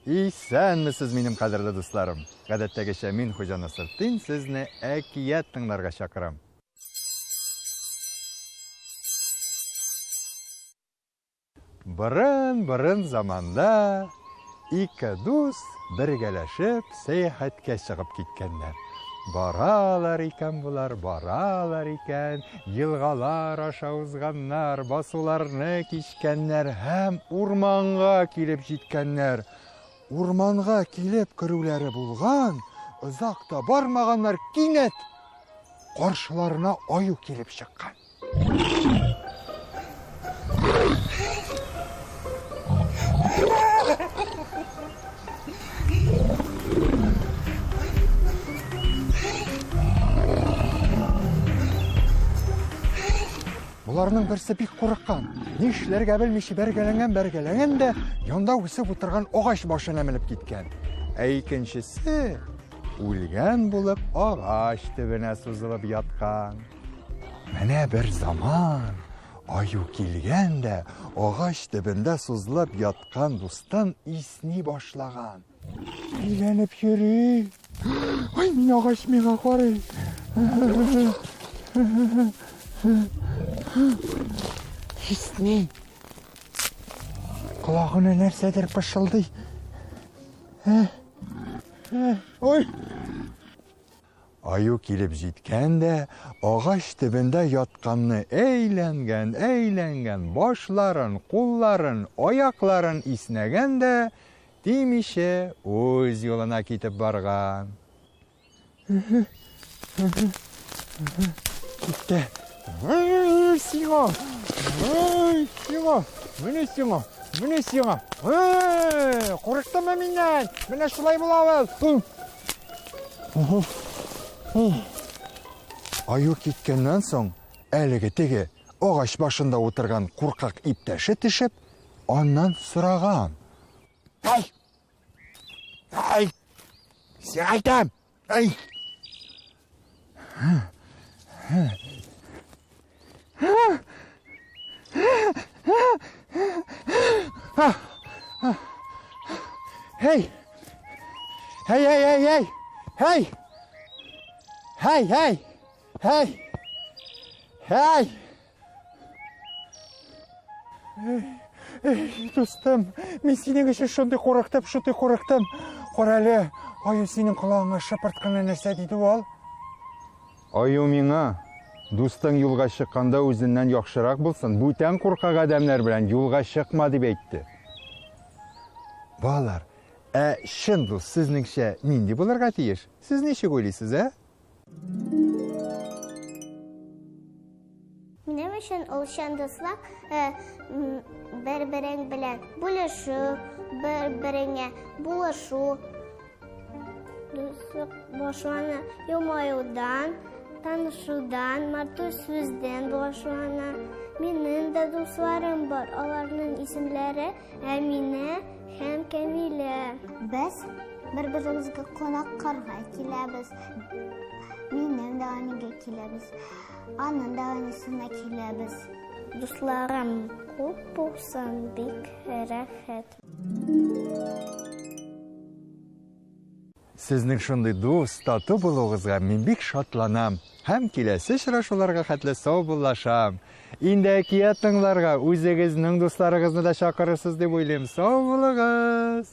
Исәнмесез, минем кадерле дусларым! Гадәттәгечә мин Хуҗа Насретдин сезне әкият тыңларга чакырам. Борын-борын заманда ике дус бергәләшеп сәяхәткә чыгып киткәннәр. Баралар икән болар, баралар икән, елгалар аша узганнар, басуларны кичкәннәр һәм урманга килеп җиткәннәр. Урманга килеп керүләре булган, озак та бармаганнар, кинәт каршыларына аю килеп чыккан. Боларның берсе бик курыккан. Нишләргә белмичә бәргәләнгән, бәргәләнгән дә янда үсеп утырган агач башына менеп киткән. Ә икенчесе үлгән булып агач төбенә сузылып яткан. Менә бер заман аю килгән дә агач төбендә сузылып яткан дустын исни башлаган. Әйләнеп йөри. Ой, мин агач миңа карый. Исни. Колагына нәрсәдер пышылдый. Ой! Аю килеп җиткән дә, агач төбендә ятканны әйләнгән, әйләнгән, башларын, кулларын, аякларын иснәгән дә, тимичә, үз юлына китеп барган. Китте. Ай, сиңа! Ай, сиңа! Менә сиңа! Менә сиңа! Ай, курыктыңмы миннән? Менә шулай була ул. Аю киткәннән соң, әлеге теге агач башында утырган куркак иптәше төшеп, аннан сораган. Ай! Ай! Сиңа әйтәм! Ай! Һей! Һей, һей, һей, һей! Һей! Һей, һей! Һей! Һей! Эй, дустым, мин синең өчен шундый курыктым, шундый курыктым. Кара әле, аю синең колагыңа шыпырт кына нәрсә диде ул? Аю миңа, дустың юлга чыкканда үзеннән яхшырак булсын, бүтән куркак адәмнәр белән юлга чыкма дип әйтте. Балалар, ә чын дус сезнеңчә нинди булырга тиеш? Сез ничек уйлыйсыз, ә? Минем өчен ул чын дуслык э, бер-берең белән бүлешү, бер-береңә булышу. Дуслык башлана елмаюдан, танышудан, матур сүздән башлана. Минем дә дусларым бар, аларның исемләре Әминә һәм Кәмилә. Без бер-беребезгә кунаккарга киләбез. Минем дә әнигә киләбез. Аның да әнисенә киләбез. Дусларым күп булсын, бик рәхәт. Сезнең шундый дус, тату булуыгызга мин бик шатланам һәм киләсе очрашуларга хәтле саубуллашам. Инде әкият тыңларга үзегезнең дусларыгызны да чакырырсыз дип уйлыйм. Сау булыгыз!